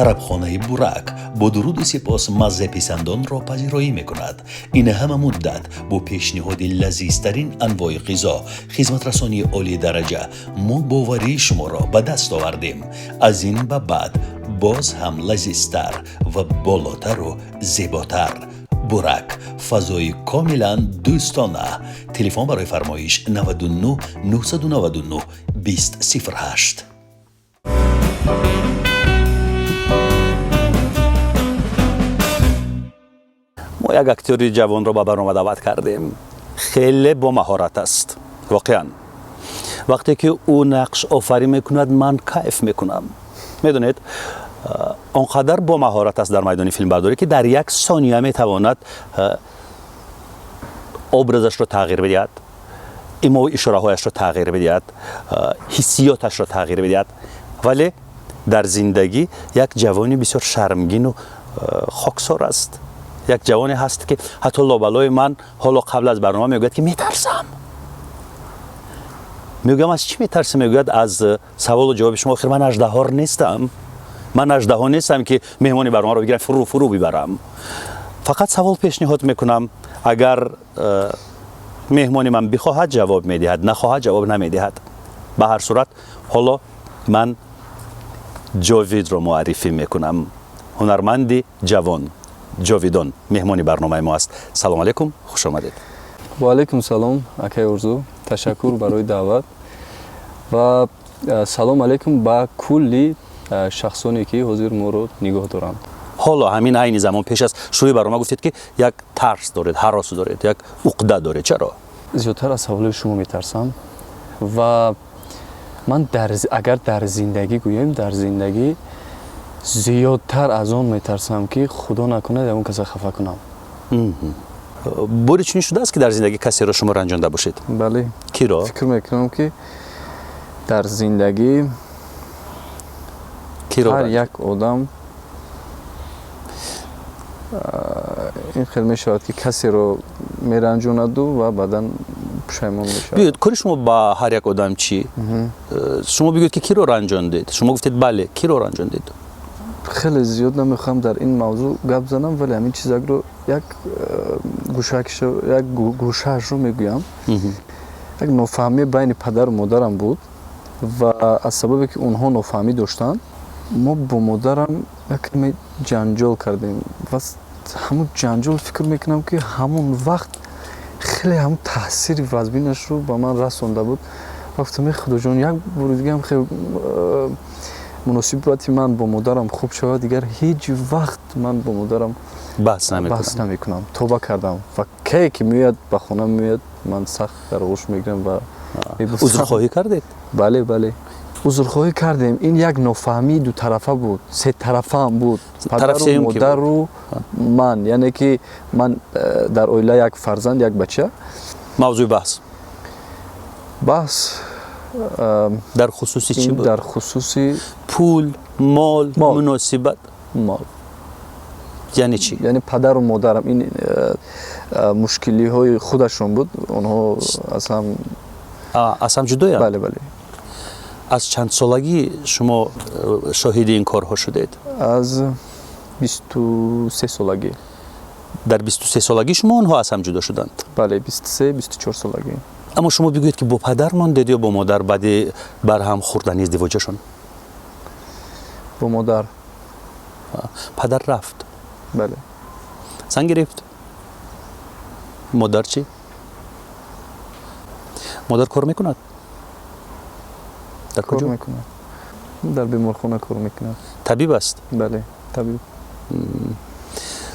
Тарабхонаи Бурак бо дуруду сипос маззаписандонро пазироӣ мекунад. Ин ҳама муддат бо пешниҳоди лазизтарин анвои ғизо, хизматрасонии олии дараҷа мо боварии шуморо ба даст овардем. Аз ин ба баъд боз ҳам лазизтар ва болотару зеботар. Бурак, фазои комилан дӯстона. Телефон барои фармоиш 99 999 2008. Мо як актёри ҷавонро ба барнома даъват кардем. Хеле бомаҳорат аст. Воқеан, вақте ки ӯ нақш офарӣ мекунад, ман кайф мекунам. Медонед, он қадар бомаҳорат аст дар майдони филмбардорӣ, ки дар як сония метавонад образашро тағйир бидиҳад, имову ишораҳояшро тағйир бидиҳад, ҳиссиёташро тағйир бидиҳад. Вале дар зиндагӣ як ҷавони бисёр шармгину хоксор аст. Як ҷавоне ҳаст, ки ҳатто лобалои ман ҳоло қабл аз барнома мегӯяд, ки метарсам. Мегӯям, аз чӣ метарсӣ? Мегӯяд, аз саволу ҷавоби шумо. Охир ман аждаҳор нестам, ман аждаҳо нестам, ки меҳмони барномаро бигирам, фурӯ фурӯ бибарам. Фақат савол пешниҳод мекунам. Агар меҳмони ман бихоҳад, ҷавоб медиҳад, нахоҳад, ҷавоб намедиҳад. Ба ҳар сурат, ҳоло ман Ҷовидро муаррифӣ мекунам. Ҳунарманди ҷавон Ҷовидон меҳмони барномаи мо аст. Салом алейкум, хуш омадед. Ва алейкум салом, акай Орзу, ташаккур барои даъват ва салом алейкум ба кулли шахсоне, ки ҳозир моро нигоҳ доранд. Ҳоло ҳамин айни замон, пеш аз шурӯи барнома, гуфтед, ки як тарс доред, ҳарос доред, як уқда доред. Чаро? Зиёдтар аз саволои шумо метарсам ва ман агар дар зиндагӣ гӯем, дар зиндагӣ зиёдтар аз он метарсам, ки худо накунад, ягон каса хафа кунам. Бори чунин шудааст, ки дар зиндагӣ касеро шумо ранҷонда бошед? Бале. Киро? Фикр мекунам, ки дар зиндагӣ Киро? ҳар як одам ин хел мешавад, ки касеро меранҷонаду ва баъдан пушаймон мешавад. Биёед, кори шумо ба ҳар як одам чӣ? Шумо бигӯед, ки киро ранҷондед. Шумо гуфтед бале, киро ранҷондед? Хеле зиёд намехоҳам дар ин мавзӯъ гап занам, вале ҳамин чизакро як гӯшакшо, як гӯшаашро мегӯям. Як нофаҳмӣ байни падару модарам буд ва аз сабабе ки онҳо нофаҳмӣ доштанд, мо бо модарам як каме ҷанҷол кардем ва ҳамун ҷанҷол, фикр мекунам, ки ҳамон вақт хеле ҳамун таъсири вазбинашро ба ман расонда буд ва гуфтам: «Э, худоҷон, як бори дигаам хел муносибати ман бо модарам хуб шавад, дигар ҳеҷ вақт ман бо модарам баҳс баҳс намекунам.» Намекунам, тоба кардам. Ва кае ки меояд, ба хона меояд, ман сахт дар оғӯш мегирам ва мебӯсам. Узрхоҳӣ кардед? Бале, узрхоҳӣ кардем. Ин як нофаҳмии дутарафа буд, сетарафаам буд. Тарафи Падару сеюм ки буд? модару ман, яъне ки ман дар оила як фарзанд, як бача. Мавзӯи баҳс? Баҳс Дар хусуси чӣ ин буд? Дар хусуси Пул, мол? Мол. Муносибат? Мол. Яъне чӣ? Яъне падару модарам ин мушкилиҳои худашон буд, онҳо аз ҳам Аз ҳам ҷудоянд? Бале. Аз чанд солагӣ шумо шоҳиди ин корҳо шудед? Аз 23 солагӣ. Дар 23 солагӣ шумо онҳо аз ҳам ҷудо шуданд? Бале, 23, 24 солагӣ. Аммо шумо бигӯед, ки бо падар мондед ё бо модар баъди барҳам хӯрдани издивоҷашон? Бо модар. Падар рафт? Бале. Зан гирифт. Модар чӣ? Модар кор мекунад дар Кор куҷо? мекунад, дар беморхона кор мекунад. Табиб аст? Бале, табиб.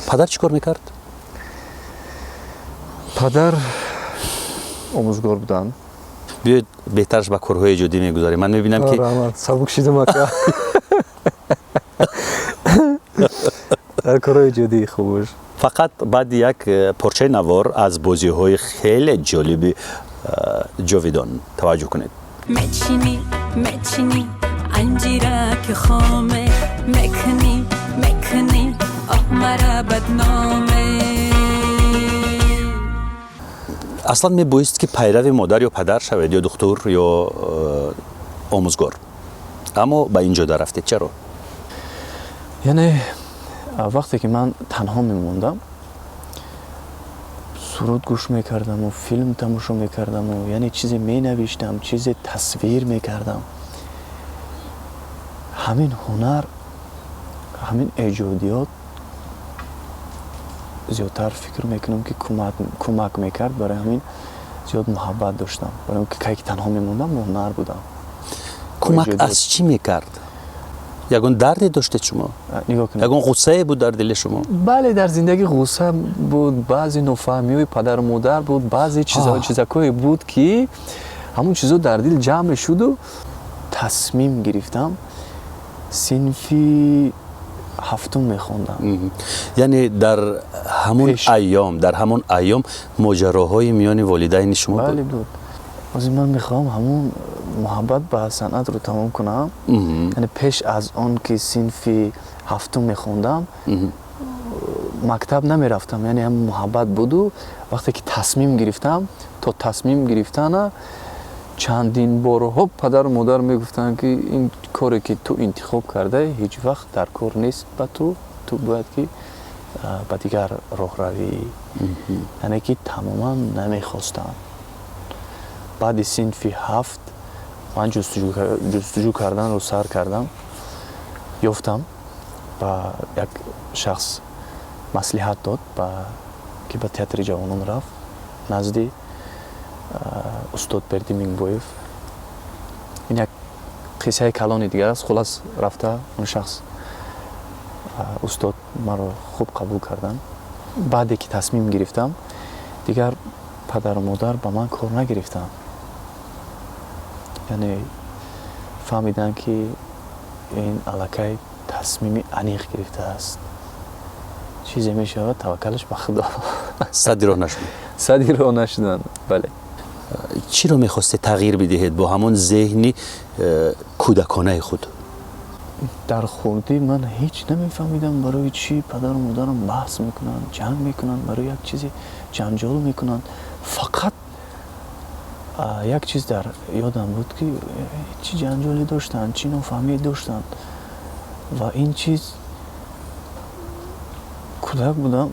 Падар чӣ кор мекард? Падар омӯзгор буданд. Биёед, беҳтараш ба корҳои эҷодӣ мегузарем. Ман мебинам, ки Раҳмат, сабук шидам, ака. Дар корҳои эҷодӣ хубош. Фақат баъди як порчаи навор аз бозиҳои хеле ҷолиби Ҷовидон. Таваҷҷӯҳ кунед. Мечинӣ, мечинӣ анҷираки хоме, мекунӣ, мекунӣ, оҳ, мара бадноме. Аслан мебоист, ки пайрави модар ё падар шавед, ё духтур, ё омӯзгор, аммо ба ин ҷода рафтед. Чаро? Яъне вақте ки ман танҳо мемондам, суруд гӯш мекардаму филм тамошо мекардаму, яъне чизе менавиштам, чизе тасвир мекардам. Ҳамин ҳунар, ҳамин эҷодиёт зиёдтар фикр мекунам, ки кӯмак мекард. Барои ҳамин зиёд муҳаббат доштам, барои он ки кай ки танҳо мемондам, ҳунар будам. Кӯмак аз чӣ мекард? Ягон дарде доштед шумо? Нигоҳ кунед. Ягон ғуссае буд дар дили шумо? Бале, дар зиндагӣ ғусса буд, баъзе нофаҳмиҳои падару модар буд, баъзе чизакое буд, ки ҳамон чизо дар дил ҷамъ мешуду. Тасмим гирифтам, синфи ҳафтум мехондам. Яъне дар ҳамон айём, дар ҳамон айём моҷароҳои миёни волидайни шумо буд? Бале, буд. Ҳозир ман мехоҳам ҳамон муҳаббат ба санъатро тамом кунам. Яъне пеш аз он ки синфи ҳафтум мехондам, мактаб намерафтам, яъне ҳам муҳаббат буду. Вақте ки тасмим гирифтам, то тасмим гирифтана чандин борҳо падару модар мегуфтанд, ки ин коре ки ту интихоб кардаи, ҳеҷ вақт дар кор нест ба ту, ту бояд ки ба дигар роҳ равӣ. Яъне ки тамоман намехостанд. Баъди синфи ҳафт ман ҷустуҷӯ карданро сар кардам, ёфтам, ба як шахс маслиҳат дод, ки ба театри ҷавонон рафт назди устод Берди Мингбоев. Ин як қиссаи калони дигар аст. Хулас, рафта он шахс, устод маро хуб қабул карданд. Баъде ки тасмим гирифтам, дигар падару модар ба ман кор нагирифтанд. Яъне фаҳмиданд, ки ин аллакай тасмими аниқ гирифтааст, чизе мешавад, таваккалаш ба Худо. Садди роҳ нашуданд? Садди роҳ нашуданд, бале. Чиро мехостед тағйир бидиҳед бо ҳамон зеҳни кӯдаконаи худ? Дар хурдӣ ман ҳеҷ намефаҳмидам, барои чӣ падару модарам баҳс мекунанд, ҷанг мекунанд, барои як чизе ҷанҷол мекунанд. Фақат як чиз дар ёдам буд, ки чӣ ҷанҷоле доштанд, чӣ нофаҳмие доштанд. Ва ин чиз, кӯдак будам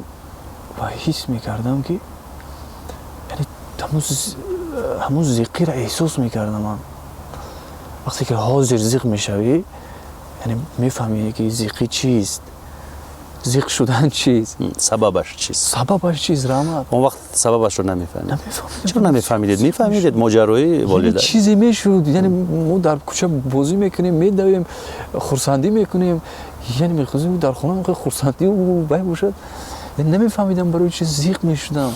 ва ҳис мекардам, ки яъне ҳамун зиқиро эҳсос мекардам ман. Вақте ки ҳозир зиқ мешавӣ, яъне мефаҳмӣ, ки зиқӣ чист, зиқ шудан чист. Сабабаш чист? Сабабаш чист, раҳмат. Он вақт сабабашро намефаҳмид? Намефаҳмидам. Чаро намефаҳмидед? Мефаҳмидед моҷарои волида. Чизе мешуд, яъне мо дар кӯча бозӣ мекунем, медавем, хурсандӣ мекунем, яъне мехостем дар хона хурсандӣ бай бошад. Намефаҳмидам, барои чи зиқ мешудам.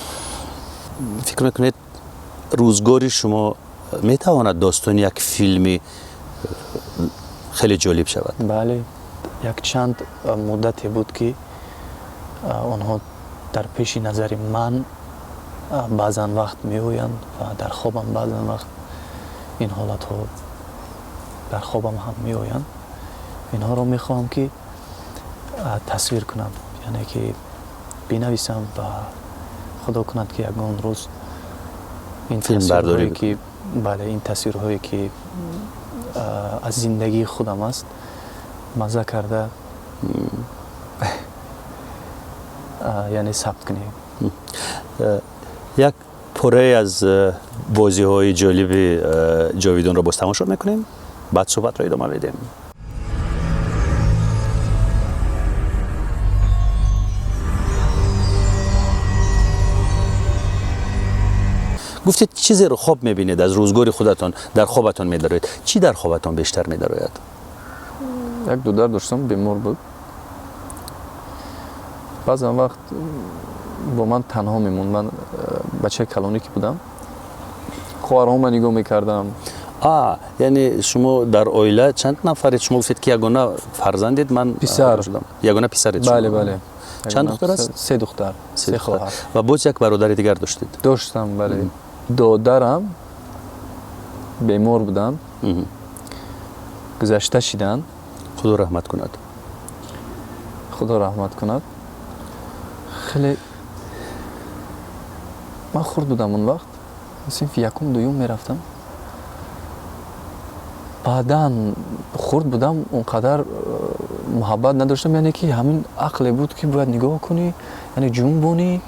Фикр мекунед, рӯзгори шумо метавонад достони як филми хеле ҷолиб шавад? Бале, якчанд муддате буд, ки онҳо дар пеши назари ман баъзан вақт меоянд ва дар хобам баъзан вақт ин ҳолатҳо дар хобам ҳам меоянд. Инҳоро мехоҳам, ки тасвир кунам, яъне ки бинависам ва худо кунад, ки ягон рӯз ин тасвирҳое ки, бале, ин тасвирҳое ки аз зиндагии худам аст, мазза карда, яъне сабт кунем. Як порае аз бозиҳои ҷолиби Ҷовидонро боз тамошо мекунем, баъд суҳбатро идома медиҳем. Гуфтед, чизеро хоб мебинед аз рӯзгори худатон, дар хобатон медароед. Чӣ дар хобатон бештар медарояд? Як дудар доштам, бемор буд. Баъзан вақт бо ман танҳо мемонд. Ман бачаи калонӣ ки будам, хоҳарҳома нигоҳ мекардам. А, яъне шумо дар оила чанд нафаред? Шумо гуфтед, ки ягона фарзандед, ман писар. Ягона писаред? Бале, бале. Чанд духтар аст? Се духтар, се хоҳар. Ва боз як бародари дигар доштед? Доштам, бале. Додарам бемор буданд, гузашта шиданд. Худо раҳмат кунад. Худо раҳмат кунад. Хеле ман хурд будам он вақт, синфи якум, дуюм мерафтам. Баъдан хурд будам, он қадар Муҳаббат надоштам, яъне ки ҳамин ақле буд, ки бояд нигоҳ кунӣ, яъне ҷунбонӣ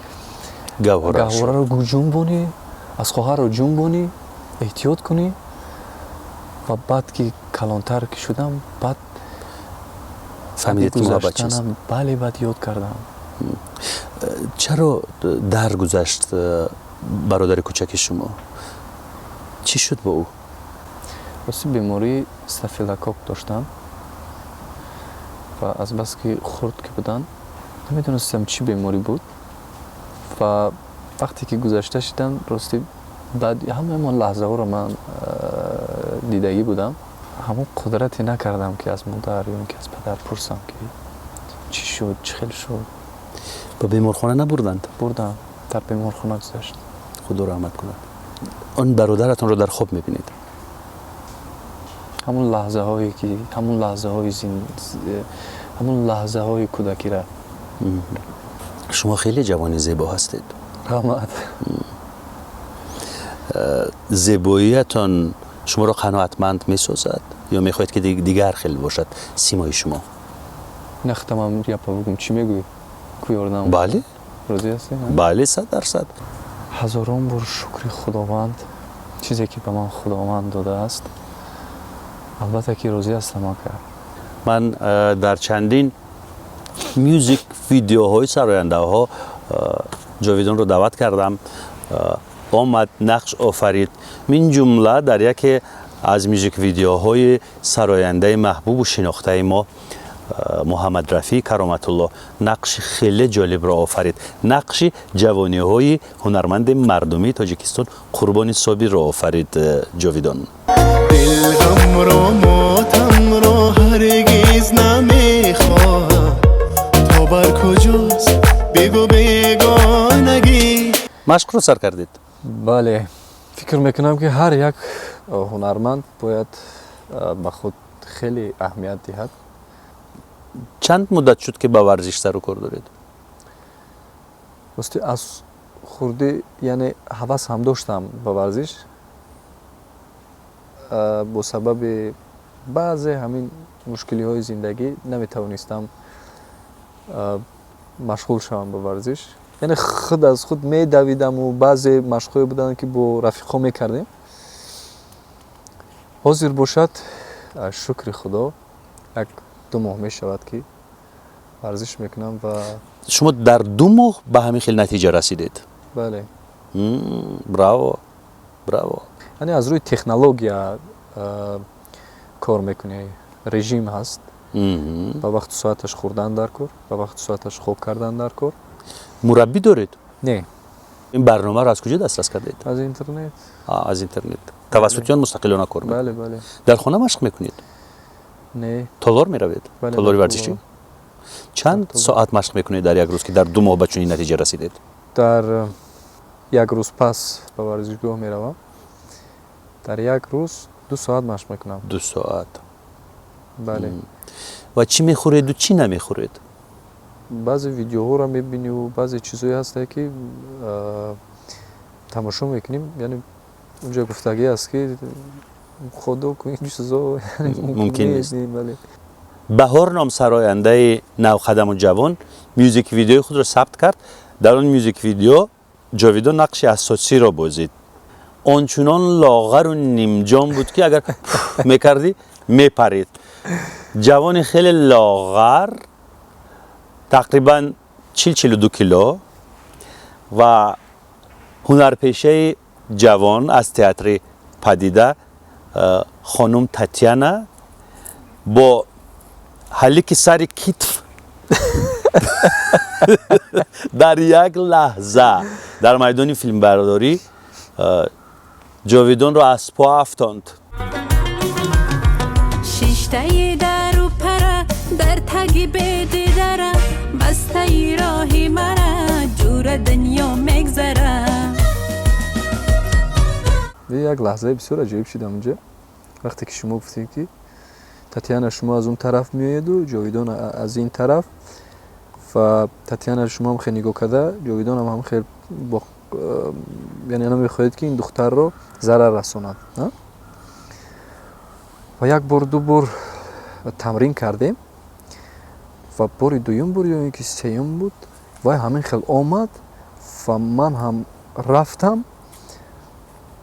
гаҳвораро, ҷунбонӣ, аз хоҳарро ҷунбонӣ, эҳтиёт кунӣ. Ва баъд ки калонтар ки шудам, баъд фаҳмидед, ки муҳаббат чист? Бале, баъд ёд кардам. Чаро даргузашт бародари кӯчаки шумо? Чӣ шуд бо ӯ? Рости, бемории стафилококк доштам ва азбаски хурд ки буданд, намедонистам, чӣ беморӣ буд. Ва вақте ки гузашта шидам, рости, баъд ҳамаи он лаҳзаҳоро ман дидагӣ будам. Ҳамон қудрате накардам, ки аз модар ё ки аз падар пурсам, ки чӣ шуд, чӣ хел шуд. Ба беморхона набурданд? Бурдам, дар беморхона гузашт. Худо раҳмат кунад. Он бародаратонро дар хоб мебинед? Ҳамун лаҳзаҳое ки ҳамун лаҳзаҳои кӯдакира. Шумо хеле ҷавони зебо ҳастед. Раҳмат. Зебоиятон шуморо қаноатманд месозад ё мехоҳед, ки дигар хел бошад симои шумо? Нахтамам япа бугум, чӣ мегӯӣ ку ёрдам? Бале. Розӣ ҳастӣ? Бале, 100%. Ҳазорон бор шукри Худованд, чизе ки ба ман Худованд додааст, албатта ки розӣ ҳастам, ака. Ман дар чандин мюзик видеоҳои сарояндаҳо Ҷовидонро даъват кардам, омад, нақш офарид. Мин ҷумла дар яке аз мюзик видеоҳои сарояндаи маҳбубу шинохтаи мо Муҳаммад Рафеъ Кароматулло нақши хеле ҷолибро офарид. Нақши ҷавониҳои ҳунарманди мардумии Тоҷикистон Қурбони Собирро офарид Ҷовидон. Дилғамро, мотамро ҳаргиз намехоҳам. То бар куҷост, бигӯ, бегонагӣ? Машқро сар кардед? Бале, фикр мекунам, ки ҳар як ҳунарманд бояд ба худ хеле аҳамият диҳад. Чанд муддат шуд, ки ба варзиш сару кор доред? Рости, аз хурдӣ, яъне ҳавас ҳам доштам ба варзиш. Бо сабаби баъзе ҳамин мушкилиҳои зиндагӣ наметавонистам машғул шавам ба варзиш, яъне худ аз худ медавидаму баъзе машқҳое буданд, ки бо рафиқҳо мекардем. Ҳозир бошад, шукри Худо, як 2 моҳ мешавад, ки варзиш мекунам ва Шумо дар 2 моҳ ба ҳамин хел натиҷа расидед? Бале. Браво, браво! Яъне аз рӯи технология кор мекунӣ, режим ҳаст: ба вақту соаташ хӯрдан дар кор, ба вақту соаташ хоб кардан дар кор. Мураббӣ доред? Не. Ин барномаро аз куҷо дастрас кардед? Аз интернет. Аз интернет, тавассути он мустақилона кор мекунед? Бале. Дар хона машқ мекунед? Не. Толор меравед? Бале, толори дар варзишӣ? толор. Чанд соат машқ мекунед дар як рӯз, ки дар 2 моҳ ба чунин натиҷа расидед? Дар як рӯз пас ба варзишгоҳ меравам, дар як рӯз 2 соат машқ мекунам. 2 соат? Бале. Ва чӣ мехӯреду чӣ намехӯред? Баъзе видеоҳоро мебиниву баъзе чизҳое ҳастае, ки тамошо мекунем, яъне унҷо гуфтагӣ аст, ки худо ку, ин чизо мумкин нест. Бале. Баҳор ном сарояндаи навқадаму ҷавон мюзик видеои худро сабт кард. Дар он мюзик видео Ҷовидон нақши асосиро бозид. Ончунон лоғару нимҷон буд, ки агар мекардӣ, мепарид. Ҷавони хеле лоғар, тақрибан 40-42 кило ва ҳунарпешаи ҷавон аз театри Падида хонум Татяна бо ҳалики сари китф дар як лаҳза дар майдони филмбардорӣ Ҷовидонро аз по афтонд. Шиштаи дару пара дар таги беди дара, бастаи роҳи мара, ҷура дунё мегзара. Як лаҳзаи бисёр аҷоиб шидам унҷа, вақте ки шумо гуфтед, ки Татьяна, шумо аз он тараф меоеду Ҷовидон аз ин тараф, ва Татьяна, шумо ҳам хел нигоҳ карда, Ҷовидонам ҳам хел, яъне намехоҳед, ки ин духтарро зарар расонад. Ва як бор, ду бор тамрин кардем. Ва бори дуюм буд ё ин ки сеюм буд, вай ҳамин хел омад ва ман ҳам рафтам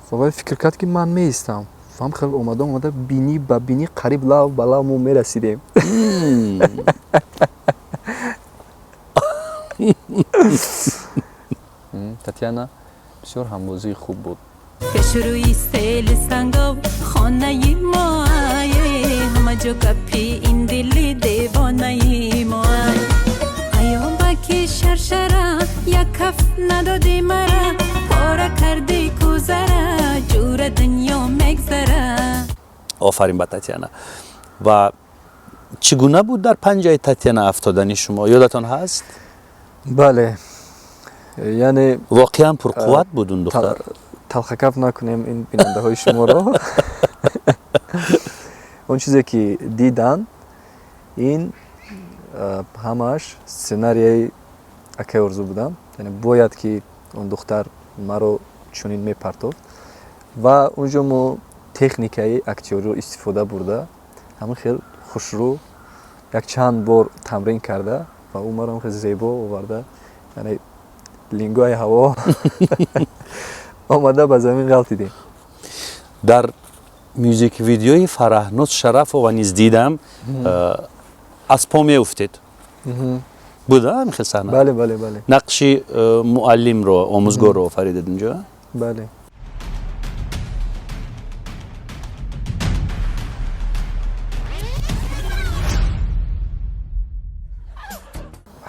ва вай фикр кард, ки ман меистам. Ва ҳам хел омада омада бинӣ ба бинӣ, қариб лав ба лав мо мерасидем. Татьяна бисёр ҳамбозии хуб буд. Пешрӯи сели сангов хонаи моае, ҳама ҷо гапи ин дили девонаи моай. Аёба ки шаршара, як каф надоди мара, пора карди кӯзара, ҷура дунё мегзара. Офарин ба Татьяна. Ва чӣ гуна буд дар панҷаи Татьяна афтодани шумо, ёдатон ҳаст? Бале, яъне воқеан пурқувват буд он духтар. Талхакаф накунем ин бинандаҳои шуморо. Он чизе ки диданд, ин ҳамааш сценарияи акаи Орзу будам. Яъне бояд ки он духтар маро чунин мепартофт ва унҷо мо техникаи актёриро истифода бурда, ҳамин хел хушрӯ якчанд бор тамрин карда ва ӯ маро хел зебо оварда, яъне лингои ҳаво омада ба замин ғалтидем. Дар мюзик видеои Фараҳноз Шарафова низ дидам, аз по меуфтед. Буда ҳамин хел саҳна? Бале, бале, бале. Нақши муаллимро, омӯзгорро офаридед унҷо? Бале.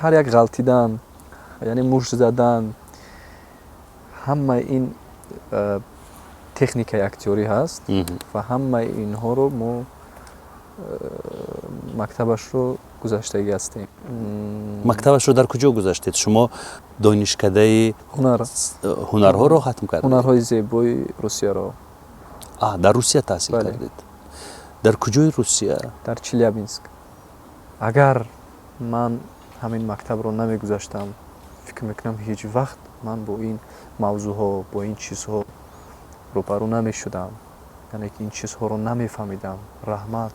Ҳар як ғалтидан, яъне мушт задан, ҳамаи ин техникаи актёрӣ ҳаст ва ҳамаи инҳоро мо мактабашро гузаштагӣ ҳастем. Мактабашро дар куҷо гузаштед? Шумо донишкадаи ҳунарҳоро хатм кардед? Ҳунарҳои зебои Русияро. Дар Русия таҳсил кардед? Дар куҷои Русия? Дар Челябинск. Агар ман ҳамин мактабро намегузаштам, фикр мекунам, ҳеҷ вақт ман бо ин мавзӯъҳо, бо ин чизҳо рӯбарӯ намешудам, яъне ки ин чизҳоро намефаҳмидам. Раҳмат,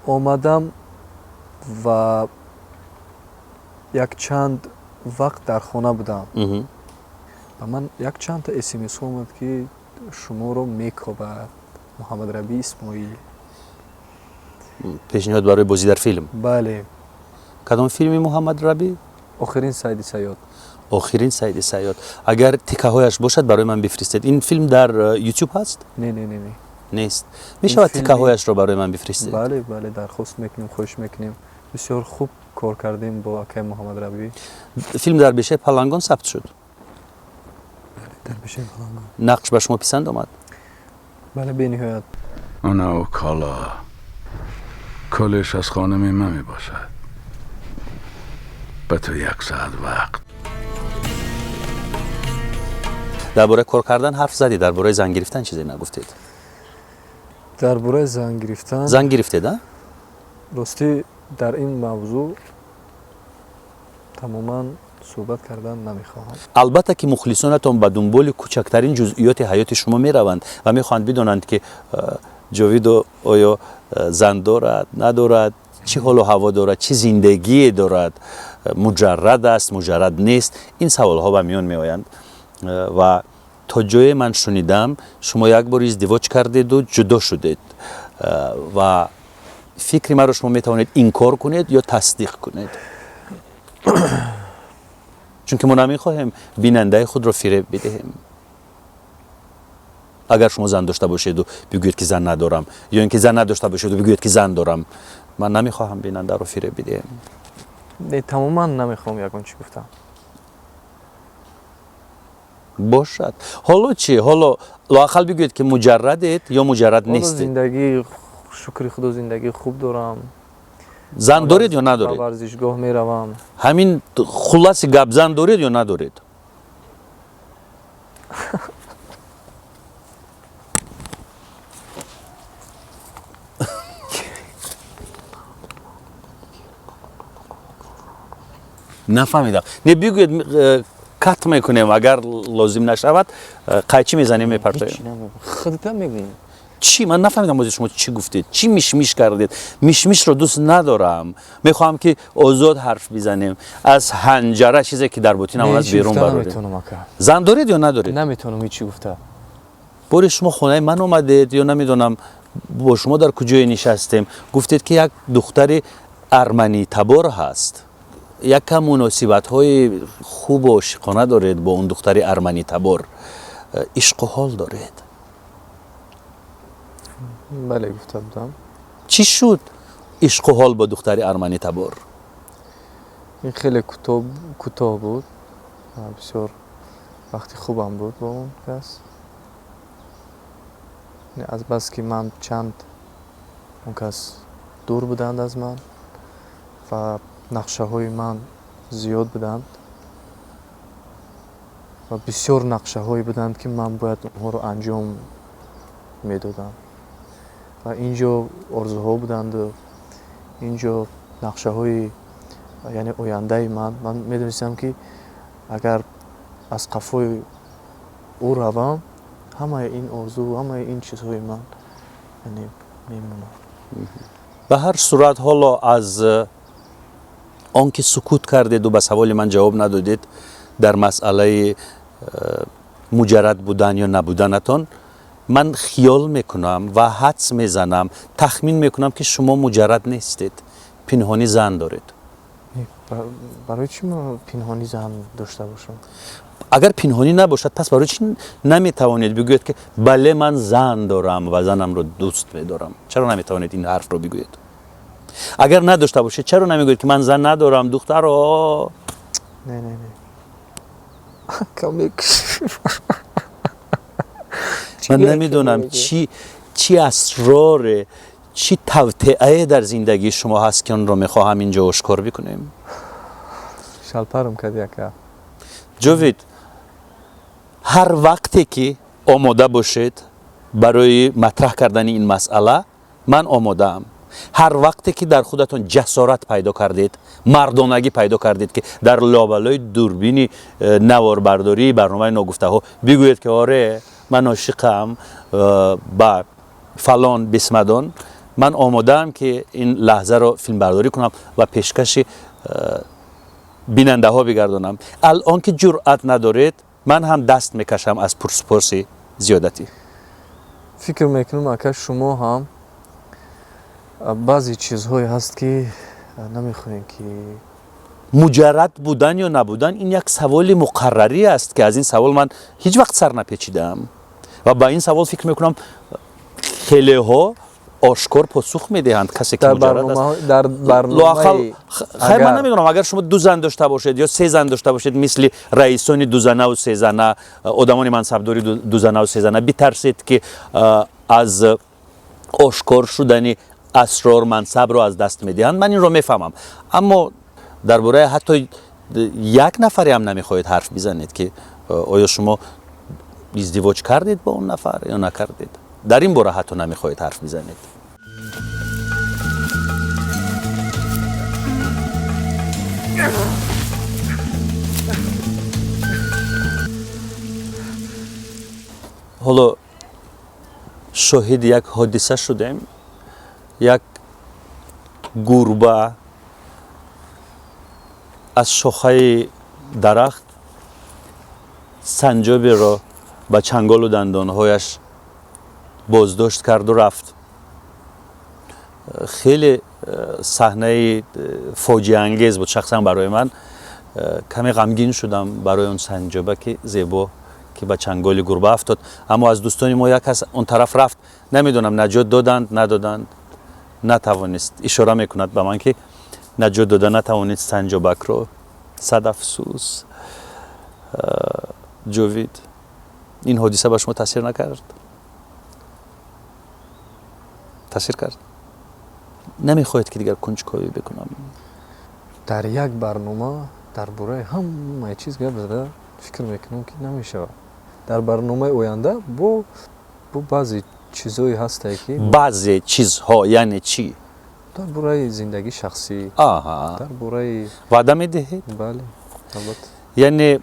омадам ва якчанд вақт дар хона будам. Ба ман якчандта смсҳо омад, ки шуморо мекобад Муҳаммадраби Исмоил. Пешниҳод барои бозӣ дар филм? Бале. Кадом филми Муҳаммадрабӣ? Охирин сайди саёд. Охирин сайди саёд. Агар тикаҳояш бошад, барои ман бифиристед. Ин филм дар Ютуб ҳаст? Не, не, не, не. Нест. Мешавад тикаҳояшро барои ман бифиристед? Бале, бале, дархост мекунем, хоҳиш мекунем. Бисёр хуб кор кардем бо акаи Муҳаммадрабӣ. Филм дар бешаи Палангон сабт шуд? Бале, дар бешаи Палангон. Нақш ба шумо писанд омад? Бале, бениҳоят. Она кала калеш аз хонами ман мебошад. Ба ту як соат вақт. Дар бораи кор кардан ҳарф задӣ, дар бораи зан гирифтан чизе нагуфтед. Дар бораи зан гирифтан? Зан гирифтед, а? Ростӣ, дар ин мавзӯъ тамоман суҳбат кардан намехоҳам. Албатта ки мухлисонатон ба дунболи кӯчактарин ҷузъиёти ҳаёти шумо мераванд ва мехоҳанд бидонанд, ки Ҷовидо оё зан дорад, надорад, чӣ ҳолу ҳаво дорад, чӣ зиндагие дорад, муҷаррад аст, муҷаррад нест. Ин саволҳо ба миён меоянд. Ва то ҷое ман шунидам, шумо як бор издивоҷ кардеду ҷудо шудед. Ва фикри маро шумо метавонед инкор кунед ё тасдиқ кунед, чунки мо намехоҳем бинандаи худро фиреб бидиҳем. Агар шумо зан дошта бошеду бигӯед, ки зан надорам, ё ин ки зан надошта бошеду бигӯед, ки зан дорам, ман намехоҳам бинандаро фиреб бидиҳем. Не, тамоман намехоҳам ягон чӣ гуфтам. Бошад. Ҳоло чӣ? Ҳоло лоақал бигӯед, ки муҷаррадед ё муҷаррад нестед. Зиндагӣ, шукри Худо, зиндагии хуб дорам. Зан доред ё надоред? Ба варзишгоҳ меравам. Ҳамин хулласи гап, зан доред ё надоред? Нафаҳмидам. Не, бигӯед, кат мекунем, агар лозим нашавад, қайчӣ мезанем, мепартоем. Худта мегӯем. Чӣ? Ман нафаҳмидам, бози шумо чӣ гуфтед, чӣ мишмиш кардед. Мишмишро дӯст надорам, мехоҳам ки озод ҳарф бизанем, аз ҳанҷара чизе ки дар ботинам аст берун барорем. Зан доред ё надоред? Наметавонам ҳечи гуфта. Бори шумо хонаи ман омадед ё намедонам бо шумо дар куҷое нишастем, гуфтед ки як духтари арманитабор ҳаст, якам муносибатҳои хубу ошиқона доред бо он духтари арманитабор, ишқу ҳол доред. Бале, гуфта будам. Чӣ шуд ишқу ҳол бо духтари арманитабор? Ин хеле кӯтоҳ буд, бисёр вақти хубам буд бо он кас. Азбаски ман чанд он кас дур буданд аз ман ва нақшаҳои ман зиёд буданд ва бисёр нақшаҳое буданд, ки ман бояд онҳоро анҷом медодам, ва ин ҷо орзуҳо буданду ин ҷо нақшаҳои, яъне ояндаи ман. Ман медонистам, ки агар аз қафои ӯ равам, ҳамаи ин орзу, ҳамаи ин чизҳои ман, яъне, мемонад. Ба ҳар сурат, ҳоло аз он ки сукут кардеду ба саволи ман ҷавоб надодед дар масъалаи муҷаррад будан ё набуданатон, ман хиёл мекунам ва ҳадс мезанам, тахмин мекунам, ки шумо муҷаррад нестед, пинҳонӣ зан доред. Барои чӣ ман пинҳонӣ зан дошта бошам? Агар пинҳонӣ набошад, пас барои чӣ наметавонед бигӯед, ки бале, ман зан дорам ва занамро дӯст медорам? Чаро наметавонед ин ҳарфро бигӯед? Агар надошта бошед, чаро намегӯед, ки ман зан надорам, духтаро? Не, не, не. Камек. Ман намедонам, чӣ асроре, чӣ тавтиае дар зиндагии шумо ҳаст, ки онро мехоҳам инҷо ошкор бикунем. Шалпарам кади, ака. Ҷовид, ҳар вақте ки омода бошед барои матраҳ кардани ин масъала, ман омодаам. Ҳар вақте ки дар худатон ҷасорат пайдо кардед, мардонагӣ пайдо кардед, ки дар лобалои дурбини наворбардории барномаи «Ногуфтаҳо» бигӯед, ки оре, ман ошиқам ба фалон бисмадон, ман омодаам, ки ин лаҳзаро филмбардорӣ кунам ва пешкаши бинандаҳо бигардонам. Алон ки ҷуръат надоред, ман ҳам даст мекашам аз пурсупурси зиёдатӣ. Фикр мекунам, ака, шумо ҳам баъзе чизҳое ҳаст, ки намехоҳем ки Муҷаррад будан ё набудан — ин як саволи муқаррарӣ аст, ки аз ин савол ман ҳеҷ вақт сар напечидаам ва ба ин савол, фикр мекунам, хелеҳо ошкор посух медиҳанд, касе ки дар муҷаррад аст. Барномаҳо, дар Лоақал барномаи хайр, ман агар намедонам, агар шумо ду зан дошта бошед ё се зан дошта бошед, мисли раисони дузанаву сезана, одамони мансабдори дузанаву сезана, битарсед, ки аз ошкор шудани асрор мансабро аз даст медиҳанд, ман инро мефаҳмам. Аммо дар бораи ҳатто як нафаре ҳам намехоҳед ҳарф бизанед, ки оё шумо издивоҷ кардед бо он нафар ё накардед, дар ин бора ҳатто намехоҳед ҳарф бизанед. Ҳоло шоҳиди як ҳодиса шудем: як гурба аз шохаи дарахт санҷоберо ба чанголу дандонҳояш боздошт карду рафт. Хеле саҳнаи фоҷиаангез буд. Шахсан барои ман каме ғамгин шудам барои он санҷобаки зебо, ки ба чанголи гурба афтод. Аммо аз дӯстони мо як кас он тараф рафт, намедонам, наҷот доданд, надоданд, натавонист. Ишора мекунад ба ман, ки наҷот дода натавонист санҷобакро. Сад афсӯс. Ҷовид, ин ҳодиса ба шумо таъсир накард? Таъсир кард? Намехоҳед, ки дигар кунҷковӣ бикунам? Дар як барнома дар бораи ҳамаи чиз гап зада, фикр мекунам, ки намешавад. Дар барномаи оянда бо баъзе чизҳое ҳастае, ки Баъзе чизҳо яъне чӣ? Дар бораи зиндагии шахсӣ. Дар бораи Ваъда медиҳед? Бале, албатта. Яъне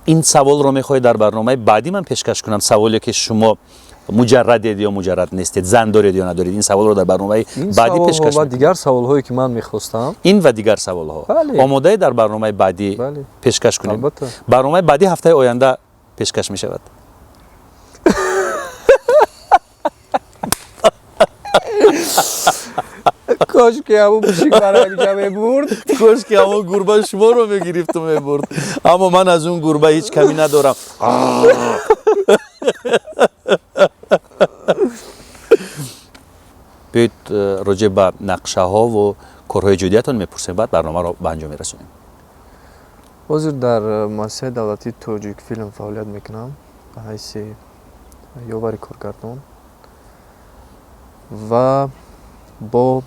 ин саволро мехоҳед дар барномаи баъдӣ ман пешкаш кунам, саволе ки шумо Муҷаррадед ё муҷаррад нестед, зан доред ё надоред, ин саволро дар барномаи баъдӣ пешкаш ва дигар саволҳое ки ман мехостам. Ин ва дигар саволҳо омодаед дар барномаи баъдӣ пешкаш кунем? Барномаи баъдӣ ҳафтаи оянда пешкаш мешавад. Кош ки ҳамон пишик маро якҷа мебурд. Кош ки ҳамон гурба шуморо мегирифту мебурд. Аммо ман аз он гурба ҳеҷ камӣ надорам. Биёед роҷеъ ба нақшаҳову корҳои ҷудиятон мепурсем, баъд барномаро ба анҷом мерасонем. Ҳозир дар муассисаи давлатии Тоҷикфилм фаъолият мекунам ба ҳайси ёвари коргардон ва бо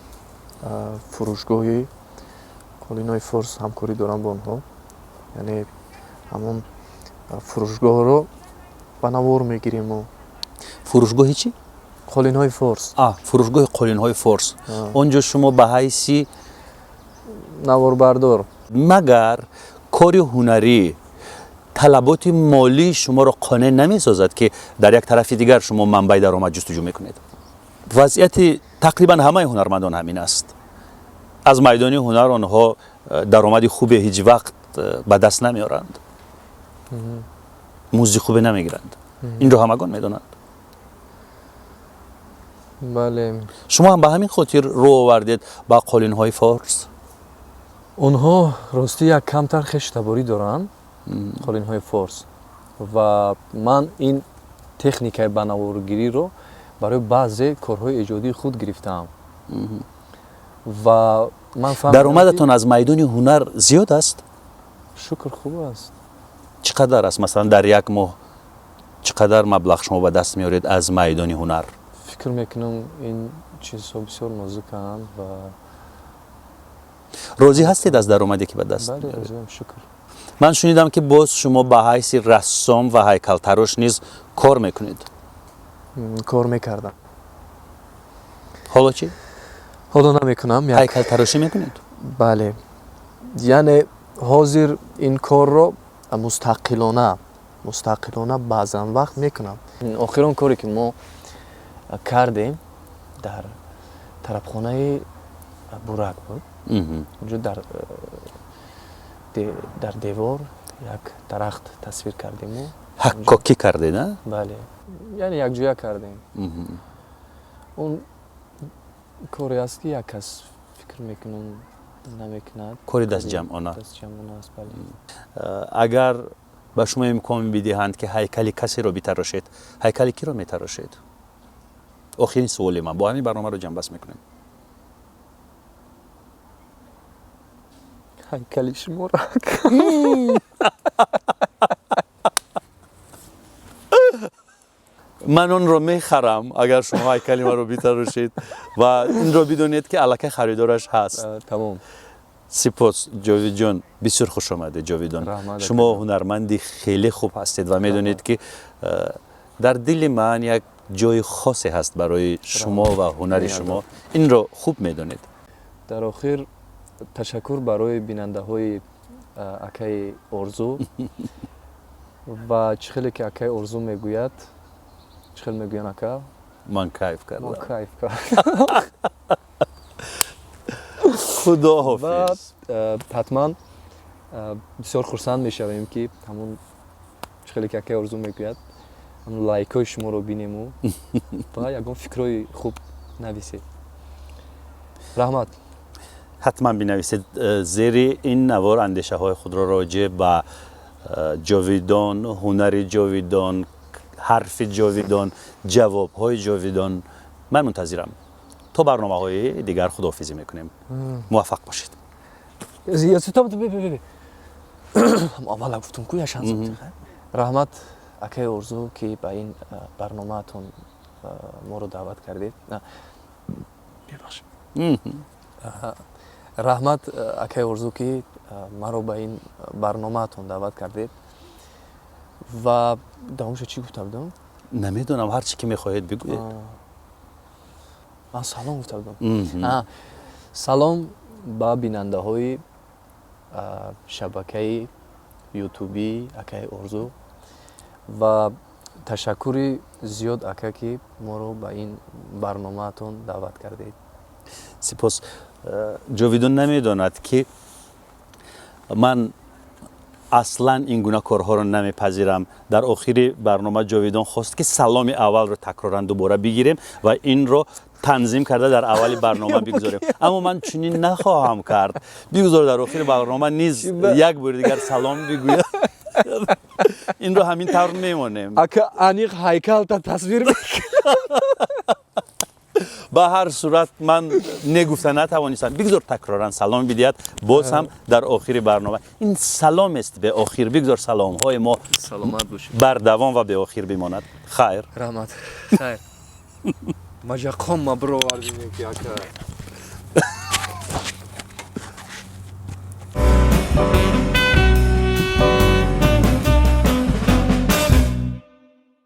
фурӯшгоҳи қолинои форс ҳамкорӣ дорам бо онҳо. Яъне ҳамон фурӯшгоҳро ба навор мегириму. Фурӯшгоҳи чӣ? Қолинҳои форс. Фурӯшгоҳи қолинҳои форс. Он ҷо шумо ба ҳайси наворбардор. Магар кори ҳунарӣ талаботи молии шуморо қонеъ намесозад, ки дар як тарафи дигар шумо манбаи даромад ҷустуҷӯ мекунед? Вазъияти тақрибан ҳамаи ҳунармандон ҳамин аст. Аз майдони ҳунар онҳо даромади хубе ҳеҷ вақт ба даст намеоранд, музди хубе намегиранд. Инро ҳамагон медонанд. Бале. Шумо ҳам ба ҳамин хотир рӯ овардед ба қолинҳои форс? Онҳо ростӣ як камтар хештаборӣ доранд, қолинҳои форс, ва ман ин техникаи ба наворгириро барои баъзе корҳои эҷодии худ гирифтаам. Ва ман фаҳмидам, даромадатон аз майдони ҳунар зиёд аст? Шукр, хуб аст. Чӣ қадар аст? Масалан, дар як моҳ чӣ қадар маблағ шумо ба даст меоред аз майдони ҳунар? Фикр мекунам, ин чизҳо бисёр нозуканд ва розӣ ҳастед аз даромаде ки ба даст меоред? Розиам, шукр. Ман шунидам, ки боз шумо ба ҳайси рассом ва ҳайкалтарош низ кор мекунед. Кор мекардам. Ҳоло чӣ? Ҳоло намекунам. Ҳайкалтарошӣ мекунед? Бале. Яъне ҳозир ин корро мустақилона баъзан вақт мекунам. Охирон коре ки мо кардем дар тарабхонаи Бурак буд. Онҷо дар девор як дарахт тасвир кардему. Ҳаккокӣ кардед, а? Бале, яъне якҷоя кардем. Он коре аст, ки як кас фикр мекунам намекунад. Кори дастҷамъона. Дастҷамъона аст, бале. Агар ба шумо имкон бидиҳанд, ки ҳайкали касеро битарошед, ҳайкали киро метарошед? Охирин суоли ман, бо ҳамин барномаро ҷамъбаст мекунем. Ҳайкали шуморо. Ман онро мехарам, агар шумо ҳайкали маро битарошед, ва инро бидонед, ки аллакай харидораш ҳаст. Тамом. Сипос, Ҷовидҷон, бисёр хуш омадед, Ҷовидон. Шумо ҳунарманди хеле хуб ҳастед ва медонед, ки дар дили ман як ҷои хосе ҳаст барои шумо ва ҳунари шумо. Инро хуб медонед. Дар охир ташаккур барои бинандаҳои акаи Орзу ва чӣ хеле ки акаи Орзу мегӯяд, чӣ хел мегӯян, ака? Ман кайф кардам. Ман кайф кардам. Худоҳофиз. Ҳатман бисёр хурсанд мешавем, ки ҳамон чӣ хеле ки акаи Орзу мегӯяд, ҳамон лайкҳои шуморо бинему ва ягон фикрҳои хуб нависед. Раҳмат. Ҳатман бинависед зери ин навор андешаҳои худро роҷеъ ба Ҷовидон, ҳунари Ҷовидон, ҳарфи Ҷовидон, ҷавобҳои Ҷовидон. Ман мунтазирам. То барномаҳои дигар худоҳофизӣ мекунем. Муваффақ бошед. Аввала гуфтум ку, яшанс. Раҳмат, акаи Орзу, ки ба ин барномаатон моро даъват кардед. Бебахшед. Раҳмат, акаи Орзу, ки маро ба ин барномаатон даъват кардед. Ва давомша чӣ гуфта будам? Намедонам, ҳар чӣ ки мехоҳед бигӯед. Ман салом гуфта будам. Салом ба бинандаҳои шабакаи ютубии акаи Орзу ва Ташаккури зиёд, ака, ки моро ба ин барномаатон даъват кардед. Сипос. Ҷовидон намедонад, ки ман аслан ин гуна корҳоро намепазирам. Дар охири барнома Ҷовидон хост, ки саломи аввалро такроран дубора бигирем ва инро танзим карда дар аввали барнома бигузорем, аммо ман чунин нахоҳам кард. Бигузор дар охири барнома низ як бори дигар салом бигӯяд. Инро ҳамин тавр мемонем. Ака, аниқ ҳайкалта тасвир. Ба ҳар сурат, ман негуфта натавонистам. Бигзор такроран салом бидиҳад боз ҳам дар охири барнома. Ин саломест беохир. Бигзор саломҳои мо Саломат бошед. бардавом ва беохир бимонад. Хайр. Раҳмат, хайр. Маҷақом ма бировардем ки, ака.